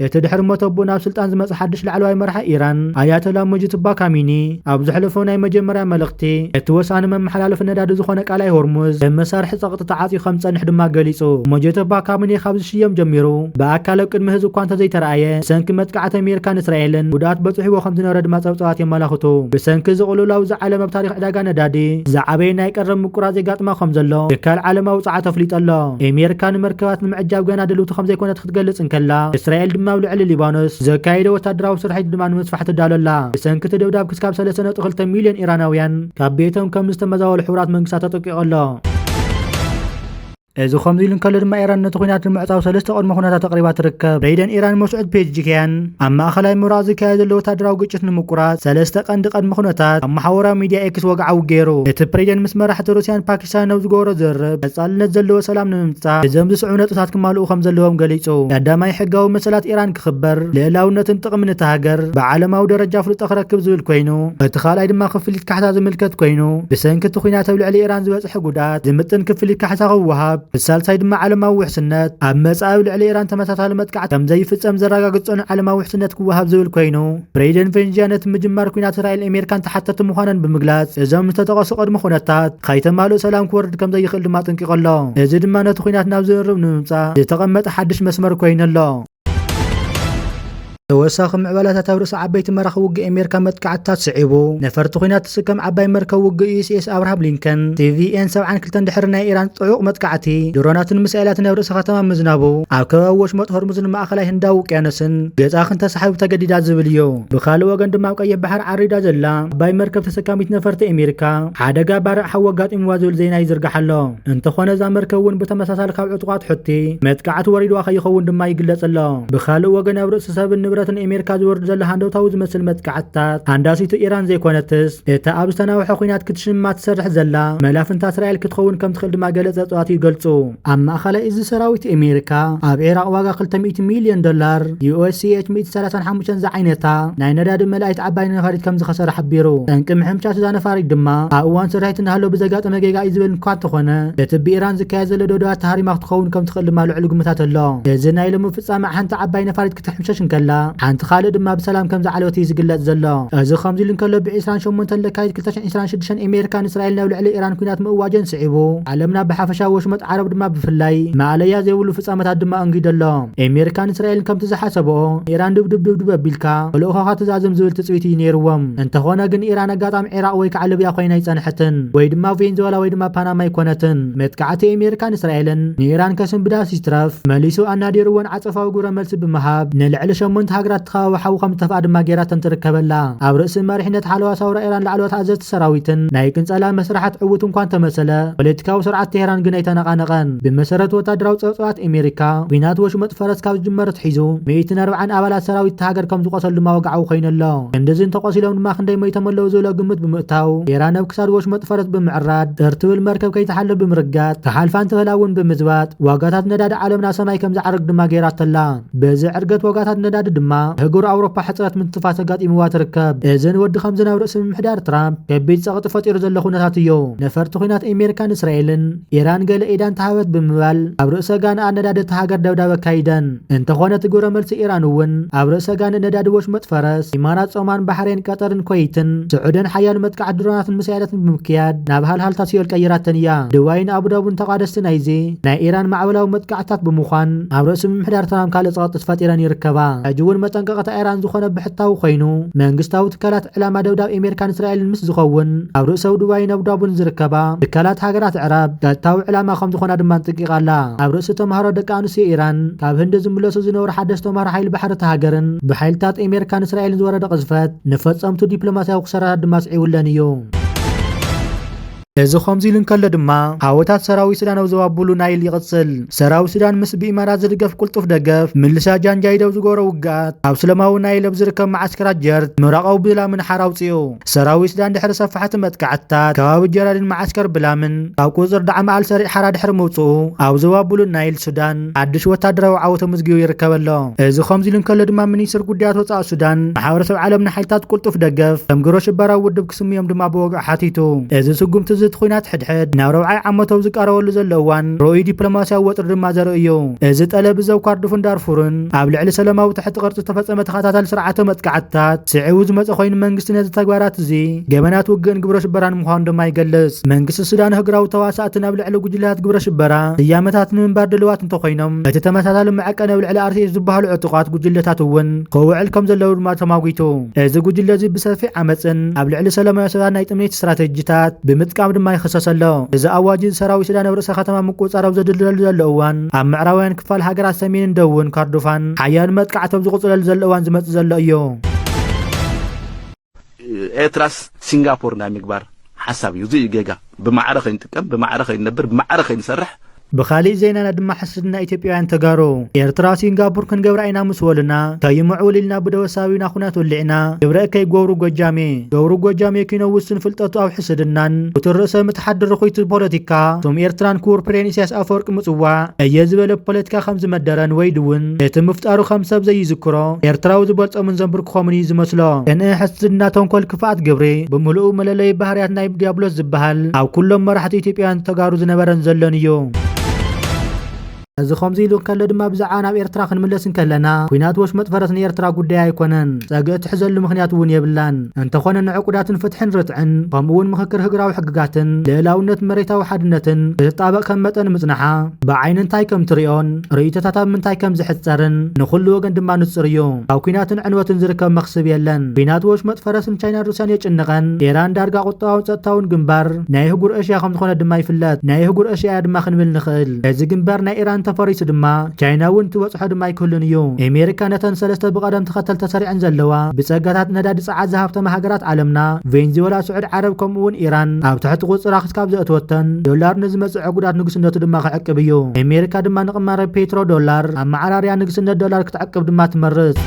እቲ ድሕሪ ሞት ኣቦኡ ናብ ስልጣን ዝመጽእ ሓድሽ ላዕለዋይ መራሒ ኢራን ኣያቶላ ሙጅተባ ካሚኒ ኣብ ዘሕለፎ ናይ መጀመርያ መልእኽቲ፣ እቲ ወሳኒ መመሓላለፊ ነዳዲ ዝኾነ ቃላይ ሆርሙዝ ከም መሳርሒ ጸቕጢ ተዓጽዩ ከም ዝጸንሕ ድማ ገሊጹ። ሙጅተባ ካሚኒ ካብ ዝሽየም ጀሚሩ ብኣካል ኣብ ቅድሚ ህዝቢ እኳ እንተዘይተረኣየ፣ ብሰንኪ መጥቃዕቲ ኣሜሪካን እስራኤልን ጉድኣት በጺሕዎ ከም ዝነበረ ድማ ጸብጻባት የመላኽቱ። ብሰንኪ እዚ ቅልውላው፣ እዚ ዓለም ኣብ ታሪኽ ዕዳጋ ነዳዲ ዝዓበየ ናይ ቀረብ ምቁራጽ የጋጥማ ከም ዘሎ ትካል ዓለማዊ ጸዓት ኣፍሊጡ ኣሎ። ኣሜሪካ ንመርከባት ንምዕጃብ ገና ድልውቲ ከም ዘይኮነት ክትገልጽ እንከላ፣ እስራኤል ድማ ኣብ ልዕሊ ሊባኖስ ዘካየደ ወታደራዊ ስርሒት ድማ ንምስፋሕ ትዳሎ ኣላ። ብሰንኪ እቲ ደብዳብ ክስካብ ሰለስተ ነጥቢ ክልተ ሚልዮን ኢራናውያን ካብ ቤቶም ከም ዝተመዛወሉ ሕቡራት መንግስታት ኣጠቂቑ ኣሎ። እዚ ከምዚ ኢሉ እንከሎ ድማ፣ ኢራን ነቲ ኲናት ንምዕጻው ሰለስተ ቅድመ ኩነታት ኣቕሪባ ትርከብ። ፕሬዚደንት ኢራን መስዑድ ፔዝጂክያን ኣብ ማእኸላይ ምብራቕ ዝካየድ ዘሎ ወታደራዊ ግጭት ንምቁራጽ ሰለስተ ቀንዲ ቅድመ ኩነታት ኣብ ማሕበራዊ ሚድያ ኤክስ ወግዓዊ ገይሩ። እቲ ፕሬዚደንት ምስ መራሕቲ ሩስያን ፓኪስታን ኣብ ዝገበሮ ዝርርብ፣ ቀጻልነት ዘለዎ ሰላም ንምምጻእ እዞም ዝስዕቡ ነጥብታት ክማልኡ ከም ዘለዎም ገሊጹ። ቀዳማይ፣ ሕጋዊ መሰላት ኢራን ክኽበር፣ ልእላውነትን ጥቕምን እታ ሃገር ብዓለማዊ ደረጃ ፍልጦ ክረክብ ዝብል ኮይኑ፣ እቲ ካልኣይ ድማ ክፍሊት ካሕሳ ዝምልከት ኮይኑ፣ ብሰንኪ እቲ ኲናት ኣብ ልዕሊ ኢራን ዝበጽሐ ጉድኣት ዝምጥን ክፍሊት ካሕሳ ክወሃብ፣ እቲ ሳልሳይ ድማ ዓለማዊ ውሕስነት፣ ኣብ መጻኢ ኣብ ልዕሊ ኢራን ተመሳሳሊ መጥቃዕቲ ከም ዘይፍጸም ዘረጋግጽ ጽኑዕ ዓለማዊ ውሕስነት ክወሃብ ዝብል ኮይኑ፣ ፕሬዚደንት ቬንዙዌላ ነቲ ምጅማር ኲናት እስራኤል ኣሜሪካን ተሓተቲ ምዃነን ብምግላጽ፣ እዞም ዝተጠቐሱ ቅድመ ኩነታት ከይተማልኡ ሰላም ክወርድ ከም ዘይኽእል ድማ ኣጠንቂቑ ኣሎ። እዚ ድማ ነቲ ኲናት ናብ ዝርርብ ንምምጻእ ዝተቐመጠ ሓድሽ መስመር ኮይኑ ኣሎ። ተወሳኺ ምዕባላታት። ኣብ ርእሲ ዓበይቲ መራኽብ ውግእ ኣሜሪካ መጥቃዕትታት ስዒቡ፣ ነፈርቲ ኲናት ትስከም ዓባይ መርከብ ውግእ ዩ ኤስ ኤስ ኣብርሃም ሊንከን ቲ ቪ ኤን ሰብዓን ክልተን ድሕሪ ናይ ኢራን ጥዑቕ መጥቃዕቲ ድሮናትን ሚሳኤላትን ኣብ ርእሲ ከተማ ምዝናቡ፣ ኣብ ከባቢ ወሽመጥ ሆርሙዝን ማእኸላይ ህንዳዊ ውቅያኖስን ገጻ ክንተሳሕብ ተገዲዳ ዝብል እዩ። ብኻልእ ወገን ድማ፣ ኣብ ቀይሕ ባሕሪ ዓሪዳ ዘላ ዓባይ መርከብ ተሰካሚት ነፈርቲ ኣሜሪካ ሓደጋ ባርዕ ሓዊ ኣጋጢምዋ ዝብል ዜና ይዝርጋሕ ኣሎ። እንተኾነ፣ እዛ መርከብ እውን ብተመሳሳሊ ካብ ዕጡቓት ሑቲ መጥቃዕቲ ወሪድዋ ከይኸውን ድማ ይግለጽ ኣሎ። ብኻልእ ወገን፣ ኣብ ርእሲ ሰብን ንብረትን ኣሜሪካ ዝወርድ ዘሎ ሃንደውታዊ ዝመስል መጥቃዕትታት፣ ሃንዳሲቱ ኢራን ዘይኮነትስ፣ እታ ኣብ ዝተናውሐ ኲናት ክትሽማ ትሰርሕ ዘላ መላፍንታ እስራኤል ክትኸውን ከም ትኽእል ድማ ገለ ጸብጻባት ይገልጹ። ኣብ ማእኸላይ እዚ ሰራዊት ኣሜሪካ፣ ኣብ ዒራቕ ዋጋ ክልተ ሚእቲ ሚልዮን ዶላር፣ ዩ ኤስ ሲ ኤች ሚእቲ ሰላሳን ሓሙሽተን ዝዓይነታ ናይ ነዳዲ መላኢት ዓባይ ነፋሪት ከም ዝኸሰረ ሓቢሩ። ጠንቂ ምሕምሻሽ እዛ ነፋሪት ድማ፣ ኣብ እዋን ስርሒት እናሃለወ ብዘጋጠመ ጌጋ እዩ ዝብል እኳ እንተኾነ፣ እቲ ብኢራን ዝካየድ ዘሎ ደብዳባት ተሃሪማ ክትኸውን ከም ትኽእል ድማ ልዑል ግምታት ኣሎ። እዚ ናይ ሎሚ ፍጻመ፣ ሓንቲ ዓባይ ነፋሪት ክትሕምሸሽ እንከላ፣ ሓንቲ ካልእ ድማ ብሰላም ከም ዝዓለወት እዩ ዝግለጽ ዘሎ። እዚ ከምዚ ኢሉ እንከሎ፣ ብ ዕስራን ሸሞንተን ለካቲት ክልተ ሽሕን ዕስራን ሽዱሽተን ኣሜሪካን እስራኤልን ኣብ ልዕሊ ኢራን ኲናት ምእዋጀን ስዒቡ፣ ዓለምና ብሓፈሻ፣ ወሽመጥ ዓረብ ድማ ብፍላይ፣ ማእለያ ዘይብሉ ፍጻመታት ድማ ኣንጊዱ ኣሎ። ኣሜሪካን እስራኤልን ከምቲ ዝሓሰብኦ፣ ኢራን ድብድብ ድብድብ ኣቢልካ ተልእኾኻ ትዛዝም ዝብል ትጽቢት እዩ ነይርዎም። እንተኾነ ግን፣ ኢራን ኣጋጣሚ ዒራቕ ወይ ከዓ ሊብያ ኮይና ኣይጸንሐትን፣ ወይ ድማ ቬንዙዌላ ወይ ድማ ፓናማ ኣይኮነትን። መጥቃዕቲ ኣሜሪካን እስራኤልን ንኢራን ከስንብዳስ ይትረፍ፣ መሊሱ ኣናዲርዎን ዓጸፋዊ ግብረ መልሲ ብምሃብ፣ ንልዕሊ ሸሞንተ ሃገራት እቲ ከባቢ ሓዊ ከም ዝተፍኣ ድማ ገይራተን ትርከበላ። ኣብ ርእሲ መሪሕነት ሓለዋ ሳውራ ኢራን ላዕለዎት ኣዘዝቲ ሰራዊትን ናይ ቅንጸላ መስርሓት ዕዉት እንኳ እንተመሰለ፣ ፖለቲካዊ ስርዓት ቴህራን ግን ኣይተነቓነቐን። ብመሰረት ወታደራዊ ጸብጻባት ኣሜሪካ፣ ኲናት ወሽመጥ ፈረስ ካብ ዝጅመር ኣትሒዙ፣ ሚእትን ኣርባዓን ኣባላት ሰራዊት እታ ሃገር ከም ዝቖሰሉ ድማ ወግዓዊ ኮይኑ ኣሎ። ክንድዚ እንተቖሲሎም ድማ ክንደይ ሞይቶም ኣለዉ ዝብሎ ግምት ብምእታው፣ ቴህራን ኣብ ክሳድ ወሽመጥ ፈረስ ብምዕራድ፣ ጥር ትብል መርከብ ከይትሓልፍ ብምርጋጥ፣ ክሓልፋ እንተኽእላ እውን ብምዝባጥ፣ ዋጋታት ነዳዲ ዓለም ናብ ሰማይ ከም ዝዓርግ ድማ ገይራቶ ኣላ። በዚ ዕርገት ዋጋታት ነዳዲ ድማ፣ ኣህጉር ኣውሮፓ ሕጽረት ምትንፋስ ኣጋጢምዋ ትርከብ። እዝን ወዲ ከምዝን ኣብ ርእሲ ምምሕዳር ትራምፕ ከቢድ ጸቕጢ ፈጢሩ ዘሎ ኩነታት እዩ። ነፈርቲ ኲናት ኣሜሪካን እስራኤልን፣ ኢራን ገለ ኢዳ እንተሃበት ብምባል፣ ኣብ ርእሰ ጋንኣ ነዳዲ እታ ሃገር ደብዳብ ኣካይደን። እንተኾነ፣ እቲ ግብረ መልሲ ኢራን እውን፣ ኣብ ርእሰ ጋንእ ነዳዲ ወሽመጥ ፈረስ፣ ኢማራት፣ ጾማን፣ ባሕሬን፣ ቀጠርን፣ ኮይትን፣ ስዑድን ሓያሎ መጥቃዕቲ ድሮናትን ሚሳይላትን ብምክያድ፣ ናብ ሃልሃልታ ሲኦል ቀይራተን እያ። ዱባይን ኣቡዳቡን ተቓደስቲ ናይዚ ናይ ኢራን ማዕበላዊ መጥቃዕትታት ብምዃን፣ ኣብ ርእሲ ምምሕዳር ትራምፕ ካልእ ጸቕጢ ፈጢረን ይርከባ። ሕጂ እውን መጠንቀቕታ ኢራን ዝኾነ ብሕታዊ ኮይኑ፣ መንግስታዊ ትካላት ዕላማ ደብዳብ ኣሜሪካን እስራኤልን ምስ ዝኸውን፣ ኣብ ርእሰ ዱባይን ኣቡዳቡን ዝርከባ ትካላት ሃገራት ዕራብ ቀጥታዊ ዕላማ ከም ዝኾና ድማ ኣጠንቂቓ ኣላ። ኣብ ርእሲ ተምሃሮ ደቂ ኣንስትዮ ኢራን፣ ካብ ህንዲ ዝምለሱ ዝነበሩ ሓደስቲ ተምሃሮ ሓይሊ ባሕሪ እታ ሃገርን ብሓይልታት ኣሜሪካን እስራኤልን ዝወረደ ቅዝፈት፣ ንፈጸምቱ ዲፕሎማስያዊ ክሳራታት ድማ ስዒቡለን እዩ። እዚ ከምዚ ኢሉ እንከሎ ድማ፣ ዓወታት ሰራዊት ሱዳን ኣብ ዞባ ቡሉ ናይል ይቕጽል። ሰራዊት ሱዳን ምስ ብኢማራት ዝድገፍ ቅልጡፍ ደገፍ፣ ምልሻ ጃንጃይድ ኣብ ዝገበሮ ውግኣት፣ ኣብ ስለማዊ ናይል ኣብ ዝርከብ መዓስከራት ጀርት፣ ምብራቓዊ ብላምን ሓራ ኣውጺኡ። ሰራዊት ሱዳን ድሕሪ ሰፋሕቲ መጥቃዕትታት፣ ከባቢ ጀራድን መዓስከር ብላምን ካብ ቁጽጽር ዳዕማ ኣልሰሪዕ ሓራ ድሕሪ ምውጽኡ፣ ኣብ ዞባ ቡሉ ናይል ሱዳን ሓድሽ ወታደራዊ ዓወት ኣመዝጊቡ ይርከብ ኣሎ። እዚ ከምዚ ኢሉ እንከሎ ድማ፣ ሚኒስትር ጉዳያት ወጻኢ ሱዳን፣ ማሕበረሰብ ዓለም ንሓይልታት ቅልጡፍ ደገፍ ከም ግብረ ሽበራዊ ውድብ ክስምዮም ድማ ብወግዒ ሓቲቱ። እዚ ስጉምቲ እዚ እቲ ኲናት ሕድሕድ ናብ ረብዓይ ዓመታዊ ዝቃረበሉ ዘሎ እዋን፣ ርኡይ ዲፕሎማስያዊ ወጥሪ ድማ ዘርኢ እዩ። እዚ ጠለብ እዚ ኣብ ካርዱፍን ዳርፉርን ኣብ ልዕሊ ሰላማዊ ትሕቲ ቅርጺ ዝተፈጸመ ተኸታታሊ ስርዓተ መጥቃዕትታት ስዒቡ ዝመጸ ኮይኑ፣ መንግስቲ ነዚ ተግባራት እዚ ገበናት ውግእን ግብረ ሽበራን ምዃኑ ድማ ይገልጽ። መንግስቲ ሱዳን፣ ህግራዊ ተዋሳእቲ ናብ ልዕሊ ጉጅለታት ግብረ ሽበራ ስያመታት ንምንባር ድልዋት እንተኾይኖም፣ እቲ ተመሳሳሊ መዐቀኒ ኣብ ልዕሊ ኣርቲኤስ ዝበሃሉ ዕጡቓት ጉጅለታት እውን ክውዕል ከም ዘለዎ ድማ ተማጒቱ። እዚ ጉጅለ እዚ ብሰፊሕ ዓመፅን ኣብ ልዕሊ ሰላማዊ ሰባት ናይ ጥምየት ስትራቴጂታት ብምጥቃም ድማ ይኽሰስ ኣሎ። እዚ ኣዋጅ እዚ ሰራዊት ሱዳን ኣብ ርእሰ ከተማ ምቁፅፃር ኣብ ዘድልደሉ ዘሎ እዋን፣ ኣብ ምዕራባውያን ክፋል ሃገራት ሰሜንን ደቡብን ካርዱፋን ሓያል መጥቃዕቲ ኣብ ዝቕፅለሉ ዘሎ እዋን ዝመፅእ ዘሎ እዩ። ኤርትራስ ሲንጋፖር ናይ ምግባር ሓሳብ እዩ። እዚ እዩ ጌጋ። ብማዕረ ከይንጥቀም፣ ብማዕረ ከይንነብር፣ ብማዕረ ከይንሰርሕ። ብኻሊእ ዜናና ድማ ሕስድና ኢትዮጵያውያን ተጋሩ። ኤርትራ ሲንጋፖር ክንገብራ ኢና ምስ በሉና፣ ከይምዕውል ኢልና ብደወ ሳቢና ኩናት ወሊዕና፣ ግብረ እከይ ገብሩ ጎጃሜ። ገብሩ ጎጃሜ ኪኖ ውሱን ፍልጠቱ ኣብ ሕስድናን ውቱር ርእሰ ምትሓድ ድርኹይቲ ፖለቲካ፣ ስም ኤርትራን ክቡር ፕሬን ኢሳያስ ኣፈወርቂ ምጽዋዕ፣ እየ ዝበለ ፖለቲካ ከም ዝመደረን ወይ ድውን እቲ ምፍጣሩ ከም ሰብ ዘይዝክሮ ኤርትራዊ ዝበልጾምን ዘንብርክኾምን እዩ ዝመስሎ። ቅንኢ፣ ሕስድና፣ ተንኮል፣ ክፍኣት ግብሪ ብምሉኡ መለለዪ ባህርያት ናይ ዲያብሎስ ዝበሃል ኣብ ኩሎም መራሕቲ ኢትዮጵያውያን ተጋሩ ዝነበረን ዘሎን እዩ። እዚ ከምዚ ኢሉ እንከሎ ድማ ብዛዕባ ናብ ኤርትራ ክንምለስ እንከለና ኲናት ወሽመጥ ፈረስ ንኤርትራ ጉዳይ ኣይኮነን። ጸግዒ ትሕዘሉ ምኽንያት እውን የብላን። እንተኾነ ንዕቁዳትን ፍትሕን ርትዕን ከምኡ እውን ምኽክር ህግራዊ ሕግጋትን ልእላውነት መሬታዊ ሓድነትን ክትጣበቕ ከም መጠን ምጽንሓ ብዓይኒ እንታይ ከም ትሪኦን ርእይቶታት ኣብ ምንታይ ከም ዝሕጸርን ንኹሉ ወገን ድማ ንጹር እዩ። ካብ ኲናትን ዕንወትን ዝርከብ መኽስብ የለን። ኲናት ወሽመጥ ፈረስ ንቻይናን ሩስያን የጭንቐን። ኢራን ዳርጋ ቁጠባውን ጸጥታውን ግንባር ናይ ኣህጉር እስያ ከም ዝኾነ ድማ ይፍለጥ። ናይ ኣህጉር እስያ እያ ድማ ክንብል ንኽእል። እዚ ግንባር ናይ ኢራን ተፈሪሱ ድማ ቻይና እውን ትበጽሖ ድማ ኣይክህሉን እዩ። ኣሜሪካ ነተን ሰለስተ ብቐደም ተኸተል ተሰሪዐን ዘለዋ ብጸጋታት ነዳዲ ጸዓት ዝሃብተማ ሃገራት ዓለምና ቬንዙዌላ፣ ስዑድ ዓረብ ከምኡ እውን ኢራን ኣብ ትሕቲ ቁጽራ ክትካብ ዘእትወተን ዶላር ንዝመጽእ ዕጉዳት ንግስነቱ ድማ ክዕቅብ እዩ። ኣሜሪካ ድማ ንቕማረ ፔትሮ ዶላር ኣመዓራርያ ንግስነት ዶላር ክትዕቅብ ድማ ትመርጽ።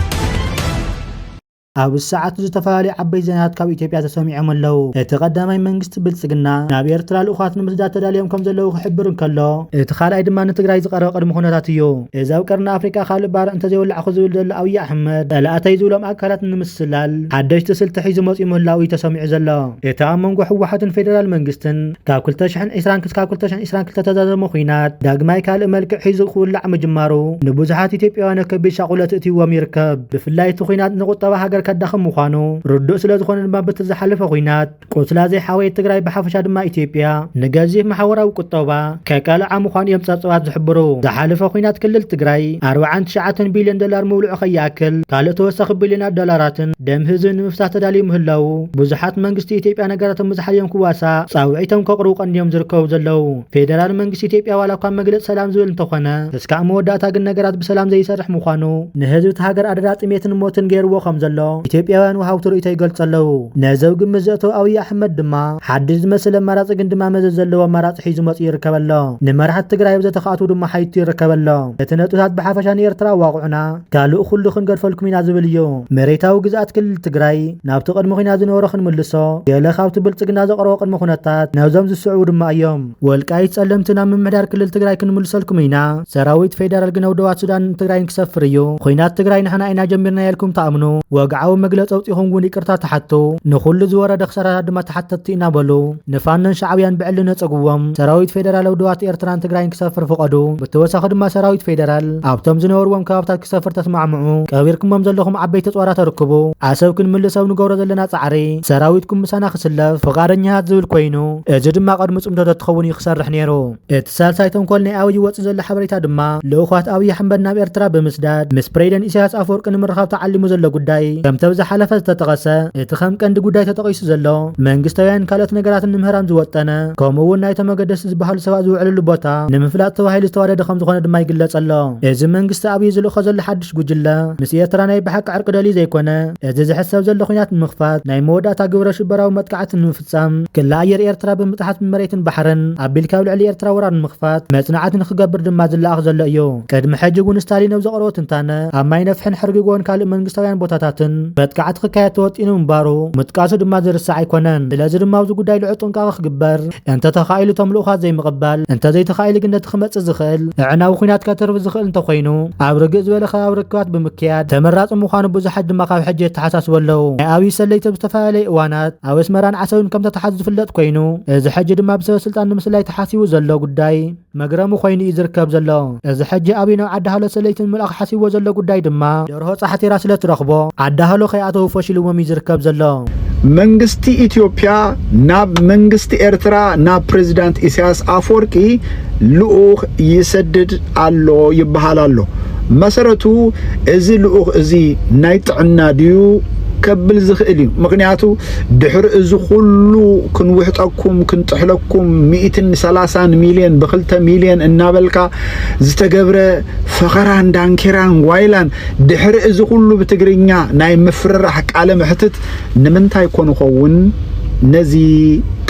ኣብዚ ሰዓት ዝተፈላለዩ ዓበይቲ ዜናታት ካብ ኢትዮጵያ ተሰሚዖም ኣለዉ። እቲ ቀዳማይ መንግስቲ ብልጽግና ናብ ኤርትራ ልኡኻት ንምስዳድ ተዳልዮም ከም ዘለዉ ክሕብር እንከሎ፣ እቲ ካልኣይ ድማ ንትግራይ ዝቐረበ ቅድመ ኩነታት እዩ። እዚ ኣብ ቀርኒ ኣፍሪቃ ካልእ ባርዕ እንተዘይወላዕኹ ዝብል ዘሎ ኣብይ ኣሕመድ፣ ጸላእተይ ዝብሎም ኣካላት ንምስላል ሓደሽቲ ስልቲ ሒዙ መጺኡ ምህላዉ እዩ ተሰሚዑ ዘሎ። እቲ ኣብ መንጎ ህወሓትን ፌደራል መንግስትን ካብ ክልተ ሽሕን ዕስራን ክሳብ ክልተ ሽሕን ዕስራን ክልተ ተዛዘመ ኲናት ዳግማይ ካልእ መልክዕ ሒዙ ክውላዕ ምጅማሩ ንብዙሓት ኢትዮጵያውያን ኣብ ከቢድ ሻቑለት እትይዎም ይርከብ። ብፍላይ እቲ ኲናት ንቁጠባ ሃገር ከዳኽም ምዃኑ ርዱእ ስለ ዝኾነ ድማ በቲ ዝሓለፈ ኲናት ቁስላ ዘይሓወየት ትግራይ ብሓፈሻ ድማ ኢትዮጵያ ንገዚፍ ማሕበራዊ ቁጠባ ከቃልዓ ምዃኑ እዮም ጸብጸባት ዝሕብሩ። ዝሓለፈ ኲናት ክልል ትግራይ ኣርብዓን ትሽዓተን ቢልዮን ዶላር ምብልዑ ከይኣክል ካልእ ተወሳኺ ቢልዮናት ዶላራትን ደም ህዝቢ ንምፍሳስ ተዳልዩ ምህላዉ ብዙሓት መንግስቲ ኢትዮጵያ ነገራቶም ብዝሓልዮም ክዋሳእ ጻውዒቶም ከቕርቡ ቀንዲዮም ዝርከቡ ዘለዉ። ፌደራል መንግስቲ ኢትዮጵያ ዋላ እኳ መግለጺ ሰላም ዝብል እንተኾነ፣ እስካብ መወዳእታ ግን ነገራት ብሰላም ዘይሰርሕ ምዃኑ፣ ንህዝቢ እቲ ሃገር ኣደዳ ጥሜትን ሞትን ገይርዎ ከም ዘሎ ኢትዮጵያውያን ወሃብቲ ርእይቶ ይገልጹ ኣለዉ። ነዚ ኣብ ግምት ዘእተወ ኣብይ ኣሕመድ ድማ ሓድሽ ዝመስል ኣማራጺ ግን ድማ መዘዝ ዘለዎ ኣማራጺ ሒዙ መጺኡ ይርከብ ኣሎ። ንመራሕቲ ትግራይ ኣብ ዘተኻእቱ ድማ ሓይቱ ይርከብ ኣሎ። እቲ ነጥብታት ብሓፈሻ ንኤርትራ ኣዋቕዑና ካልእ ኩሉ ክንገድፈልኩም ኢና ዝብል እዩ። መሬታዊ ግዝኣት ክልል ትግራይ ናብቲ ቅድሚ ኲናት ዝነበሮ ክንምልሶ፣ ገለ ካብቲ ብልጽግና ዘቕረቦ ቅድመ ኩነታት ነዞም ዝስዕቡ ድማ እዮም። ወልቃይት ጸለምቲ ናብ ምምሕዳር ክልል ትግራይ ክንምልሰልኩም ኢና። ሰራዊት ፌደራል ግን ኣብ ዶባት ሱዳን ትግራይን ክሰፍር እዩ። ኲናት ትግራይ ንሕና ኢና ጀሚርና ኢልኩም ትኣምኑ። ወግዓዊ መግለጺ ኣውጺኹም እውን ይቅርታ ትሓቱ። ንኹሉ ዝወረደ ክሳራታት ድማ ተሓተትቲ ኢና በሉ። ንፋኖን ሻዕብያን ብዕሊ ነጸግዎም። ሰራዊት ፌደራል ኣብ ዶባት ኤርትራን ትግራይን ክሰፍር ፍቐዱ። ብተወሳኺ ድማ ሰራዊት ፌደራል ኣብቶም ዝነበርዎም ከባብታት ክሰፍር ተስማዕምዑ። ቀቢርኩሞም ዘለኹም ዓበይቲ ኣጽዋራት ኣርክቡ። ዓሰብ ክንምልስ ኣብ ንገብሮ ዘለና ጻዕሪ ሰራዊትኩም ምሳና ክስለፍ ፍቓደኛታት ዝብል ኮይኑ፣ እዚ ድማ ቅድሚ ጽምዶ ተትኸውን እዩ ክሰርሕ ነይሩ። እቲ ሳልሳይ ተንኮል ናይ ኣብይ ይወጽእ ዘሎ ሓበሬታ ድማ ልኡኻት ኣብይ ኣሕመድ ናብ ኤርትራ ብምስዳድ ምስ ፕሬዚደንት ኢሳያስ ኣፈወርቂ ንምርኻብ ተዓሊሙ ዘሎ ጉዳይ ከምቲ ኣብ ዝሓለፈ ዝተጠቐሰ እቲ ከም ቀንዲ ጉዳይ ተጠቒሱ ዘሎ መንግስታውያን ካልኦት ነገራትን ንምህራም ዝወጠነ ከምኡ እውን ናይቶም ኣገደስቲ ዝበሃሉ ሰባት ዝውዕልሉ ቦታ ንምፍላጥ ተባሂሉ ዝተዋደደ ከም ዝኾነ ድማ ይግለጽ ኣሎ። እዚ መንግስቲ ኣብይ ዝልእኾ ዘሎ ሓድሽ ጉጅለ ምስ ኤርትራ ናይ ብሓቂ ዕርቂ ደልዩ ዘይኮነ፣ እዚ ዝሕሰብ ዘሎ ኲናት ንምኽፋት ናይ መወዳእታ ግብረ ሽበራዊ መጥቃዕቲ ንምፍጻም ክሊ ኣየር ኤርትራ ብምጥሓስ ብመሬትን ባሕርን ኣቢልካ ኣብ ልዕሊ ኤርትራ ወራር ንምኽፋት መጽናዕቲ ንኽገብር ድማ ዝለኣኽ ዘሎ እዩ። ቅድሚ ሕጂ እውን ስታሊን ኣብ ዘቕረቦ ትንታነ ኣብ ማይ ነፍሕን ሕርጊጎን ካልእ መንግስታውያን ቦታታትን መጥቃዕቲ ክካየድ ተወጢኑ ምንባሩ ምጥቃሱ ድማ ዝርሳዕ ኣይኮነን። ስለዚ ድማ ኣብዚ ጉዳይ ልዑል ጥንቃቐ ክግበር፣ እንተተኻኢሉ እቶም ልኡኻት ዘይምቕባል፣ እንተዘይተኻኢሉ ግን ነቲ ክመጽእ ዝኽእል ኣዕናዊ ኲናት ከተርፍ ዝኽእል እንተኾይኑ፣ ኣብ ርግእ ዝበለ ከባቢ ርክባት ብምክያድ ተመራጺ ምዃኑ ብዙሓት ድማ ካብ ሕጂ የተሓሳስቡ ኣለዉ። ናይ ኣብይ ሰለይቲ ኣብ ዝተፈላለየ እዋናት ኣብ ኣስመራን ዓሰብን ከም ተተሓዙ ዝፍለጥ ኮይኑ፣ እዚ ሕጂ ድማ ብሰበ ስልጣን ንምስላይ ተሓሲቡ ዘሎ ጉዳይ መግረሚ ኮይኑ እዩ ዝርከብ ዘሎ። እዚ ሕጂ ኣብይ ናብ ዓዲ ሃሎ ሰለይቲ ንምልኣኽ ሓሲብዎ ዘሎ ጉዳይ ድማ ደርሆ ጻሕቲራ ስለ ትረኽቦ፣ ዓዲ ሃሎ ከይኣተዉ ፈሺልዎም እዩ ዝርከብ ዘሎ። መንግስቲ ኢትዮጵያ ናብ መንግስቲ ኤርትራ፣ ናብ ፕሬዚዳንት ኢሳያስ ኣፈወርቂ ልኡኽ ይሰድድ ኣሎ ይበሃል ኣሎ። መሰረቱ፣ እዚ ልኡኽ እዚ ናይ ጥዕና ድዩ ከብል ዝኽእል እዩ። ምኽንያቱ፣ ድሕሪ እዚ ኩሉ ክንውሕጠኩም፣ ክንጥሕለኩም፣ ሚእትን ሰላሳን ሚልዮን፣ ብክልተ ሚልዮን እናበልካ ዝተገብረ ፈኸራን ዳንኬራን ጓይላን፣ ድሕሪ እዚ ኩሉ ብትግርኛ ናይ ምፍርራሕ ቃለ መሕትት ንምንታይ ኮን ኸውን ነዚ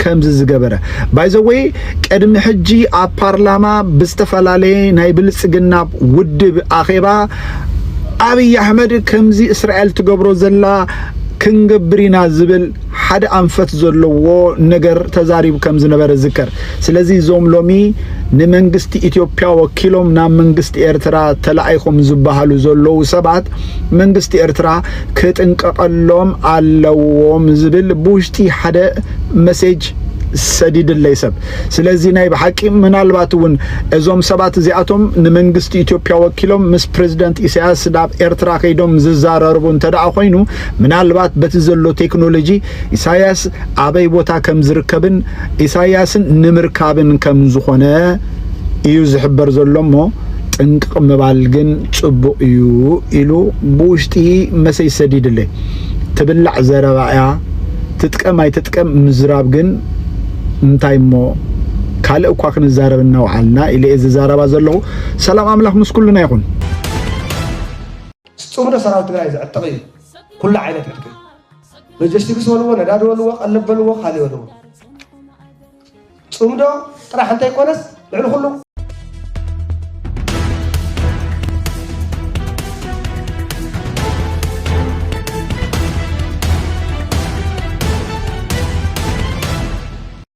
ከምዚ ዝገበረ? ባይዘወይ፣ ቅድሚ ሕጂ ኣብ ፓርላማ ብዝተፈላለየ ናይ ብልጽግና ውድብ ኣኼባ፣ ኣብይ ኣሕመድ ከምዚ እስራኤል ትገብሮ ዘላ ክንገብር ኢና ዝብል ሓደ ኣንፈት ዘለዎ ነገር ተዛሪቡ ከም ዝነበረ ዝከር። ስለዚ እዞም ሎሚ ንመንግስቲ ኢትዮጵያ ወኪሎም ናብ መንግስቲ ኤርትራ ተላኢኾም ዝበሃሉ ዘለዉ ሰባት መንግስቲ ኤርትራ ክጥንቀቐሎም ኣለዎም ዝብል ብውሽጢ ሓደ መሴጅ ሰዲድለይ ሰብ። ስለዚ ናይ ብሓቂ ምናልባት እውን እዞም ሰባት እዚኣቶም ንመንግስቲ ኢትዮጵያ ወኪሎም ምስ ፕሬዚደንት ኢሳያስ ናብ ኤርትራ ከይዶም ዝዛረርቡ እንተ ደኣ ኮይኑ፣ ምናልባት በቲ ዘሎ ቴክኖሎጂ ኢሳያስ ኣበይ ቦታ ከም ዝርከብን ኢሳያስን ንምርካብን ከም ዝኾነ እዩ ዝሕበር ዘሎ እሞ፣ ጥንቅቕ ምባል ግን ጽቡቕ እዩ ኢሉ ብውሽጢ መሰይ ሰዲድለይ። ትብላዕ ዘረባ እያ፣ ትጥቀም ኣይትጥቀም ምዝራብ ግን እንታይ እሞ፣ ካልእ እኳ ክንዛረብ እናውዓልና ኢለ እየ ዝዛረባ ዘለኹ። ሰላም ኣምላኽ ምስ ኩልና ይኹን። ጽምዶ ሰራዊት ትግራይ ዘዕጠቐ እዩ። ኩሉ ዓይነት ዕጥቂ፣ ሎጂስቲክስ በልዎ፣ ነዳዲ በልዎ፣ ቀለብ በልዎ፣ ካልእ በልዎ። ጽምዶ ጥራሕ እንተይኮነስ ልዕሊ ኩሉ